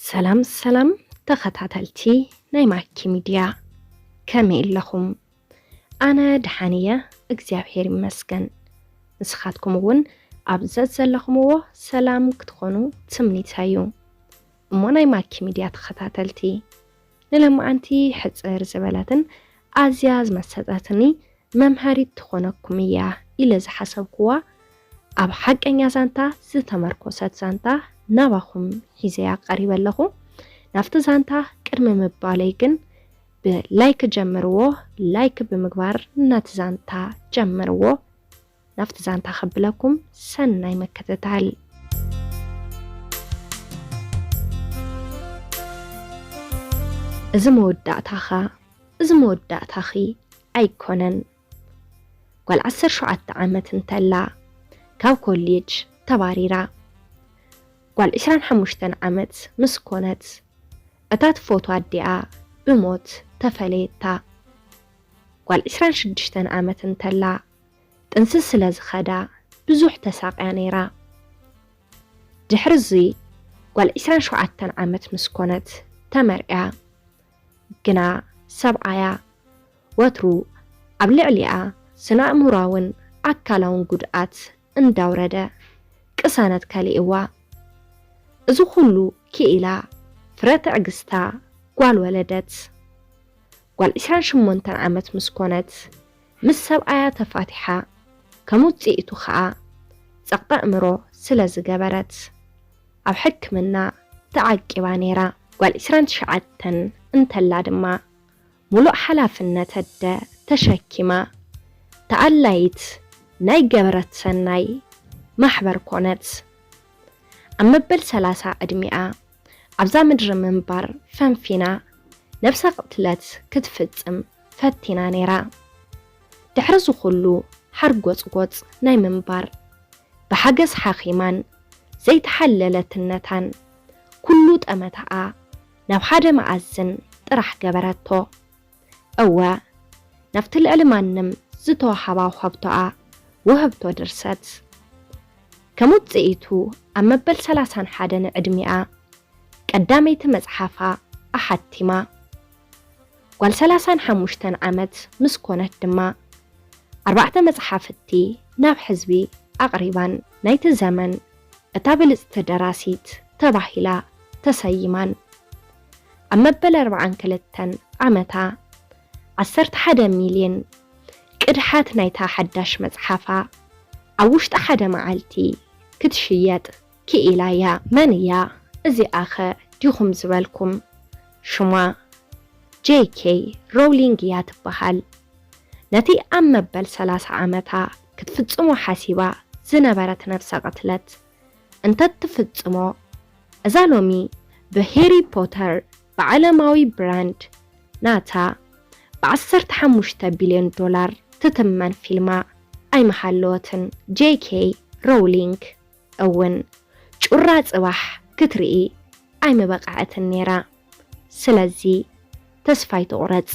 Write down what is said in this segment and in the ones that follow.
ሰላም ሰላም ተኸታተልቲ ናይ ማኪ ሚድያ፣ ከመይ ኣለኹም? ኣነ ደሓን እየ፣ እግዚኣብሔር ይመስገን። ንስኻትኩም እውን ኣብ ዘዘለኹምዎ ሰላም ክትኾኑ ትምኒተይ እዩ። እሞ ናይ ማኪ ሚድያ ተኸታተልቲ፣ ንለማዓንቲ ሕጽር ዝበለትን ኣዝያ ዝመሰጠትኒ መምሃሪት ትኾነኩም እያ ኢለ ዝሓሰብኩዋ ኣብ ሓቀኛ ዛንታ ዝተመርኮሰት ዛንታ ናባኹም ሒዘያ ቀሪበ ኣለኹ። ናብቲ ዛንታ ቅድሚ ምባለይ ግን ብላይክ ጀምርዎ፣ ላይክ ብምግባር ነቲ ዛንታ ጀምርዎ። ናብቲ ዛንታ ከብለኩም ሰናይ ምክትታል። እዚ መወዳእታኻ፣ እዚ መወዳእታኺ ኣይኮነን። ጓል ዓሰርተ ሸውዓተ ዓመት እንተላ ካብ ኮሌጅ ተባሪራ። ጓል ዕስራን ሓሙሽተን ዓመት ምስ ኮነት እታ ትፈትዋ ኣዲኣ ብሞት ተፈለየታ። ጓል ዕስራን ሽዱሽተን ዓመት እንተላ ጥንሲ ስለ ዝኸዳ ብዙሕ ተሳቕያ ነይራ። ድሕሪ እዚ ጓል ዕስራን ሸውዓተን ዓመት ምስ ኮነት ተመርዕያ። ግና ሰብኣያ ወትሩ ኣብ ልዕሊኣ ስነ-ኣእምሮኣውን ኣካላውን ጉድኣት እንዳውረደ ቅሳነት ከሊእዋ። እዚ ኩሉ ክኢላ ፍረ ትዕግስታ ጓል ወለደት። ጓል ዕስራን ሸሞንተን ዓመት ምስ ኮነት ምስ ሰብኣያ ተፋቲሓ፣ ከም ውጽኢቱ ኸኣ ጸቕጢ ኣእምሮ ስለ ዝገበረት ኣብ ሕክምና ተዓቂባ ነይራ። ጓል ዕስራን ትሽዓተን እንተላ ድማ ሙሉእ ሓላፍነት ኣደ ተሸኪማ ተኣላይት ናይ ገበረት ሰናይ ማሕበር ኮነት። ኣብ መበል ሰላሳ ዕድሚኣ ኣብዛ ምድሪ ምንባር ፈንፊና ነብሰ ቅትለት ክትፍጽም ፈቲና ነይራ። ድሕሪ እዚ ኩሉ ሓርጎጽጎጽ ናይ ምንባር ብሓገዝ ሓኺማን ዘይተሓለለትነታን ኩሉ ጠመታኣ ናብ ሓደ መኣዝን ጥራሕ ገበረቶ። እወ፣ ናብቲ ልዕሊ ማንም ዝተዋህባ ውሃብቶኣ ውህብቶ ድርሰት። ከም ውጽኢቱ ኣብ መበል ሰላሳን ሓደን ዕድሚኣ ቀዳመይቲ መጽሓፋ ኣሓቲማ። ጓል ሰላሳን ሓሙሽተን ዓመት ምስ ኮነት ድማ ኣርባዕተ መጽሓፍቲ ናብ ሕዝቢ ኣቕሪባን ናይቲ ዘመን እታ ብልጽቲ ደራሲት ተባሂላ ተሰይማን። ኣብ መበል ኣርባዓን ክልተን ዓመታ ዓሰርተ ሓደ ሚልዮን ቅድሓት ናይታ ሓዳሽ መጽሓፋ ኣብ ውሽጢ ሓደ መዓልቲ ክትሽየጥ ክኢላ እያ። መን እያ እዚኣኸ ዲኹም ዝበልኩም? ሽማ ጄ ኬ ሮውሊንግ እያ ትበሃል። ነቲ ኣብ መበል ሰላሳ ዓመታ ክትፍጽሞ ሓሲባ ዝነበረት ነብሰ ቅትለት እንተትፍጽሞ፣ እዛ ሎሚ ብሄሪ ፖተር ብዓለማዊ ብራንድ ናታ ብዓሰርተ ሓሙሽተ ቢልዮን ዶላር ትትመን ፊልማ ኣይምሃለወትን። ጄ ኬ ሮውሊንግ እውን ጩራ ጽባሕ ክትርኢ ኣይምበቕዐትን ነይራ። ስለዚ ተስፋ ኣይትቑረጽ፣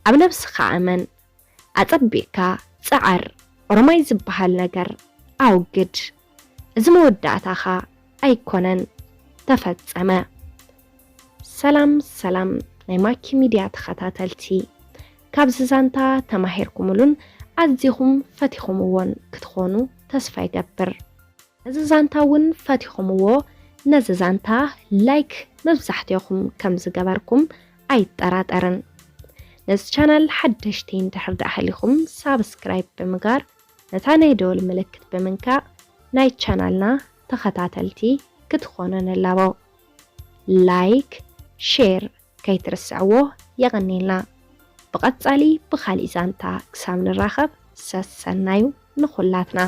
ኣብ ነብስኻ እመን፣ ኣጸቢቕካ ጽዓር፣ ኦሮማይ ዝበሃል ነገር ኣውግድ። እዚ መወዳእታኻ ኣይኮነን፣ ተፈጸመ። ሰላም ሰላም ናይ ማኪ ሚድያ ተኸታተልቲ፣ ካብዚ ዛንታ ተማሂርኩምሉን ኣዚኹም ፈቲኹምዎን ክትኾኑ ተስፋ ይገብር። ነዚ ዛንታ እውን ፈቲኹምዎ፣ ነዚ ዛንታ ላይክ መብዛሕትኦኹም ከም ዝገበርኩም ኣይጠራጠርን። ነዚ ቻናል ሓደሽቲ እንድሕር ደኣ ሃሊኹም ሳብስክራይብ ብምግባር ነታ ናይ ደወል ምልክት ብምንካእ ናይ ቻናልና ተኸታተልቲ ክትኾኑ ንላቦ። ላይክ፣ ሼር ከይትርስዕዎ የቐንየልና። ብቐጻሊ ብኻሊእ ዛንታ ክሳብ ንራኸብ ሰሰናዩ ንኹላትና።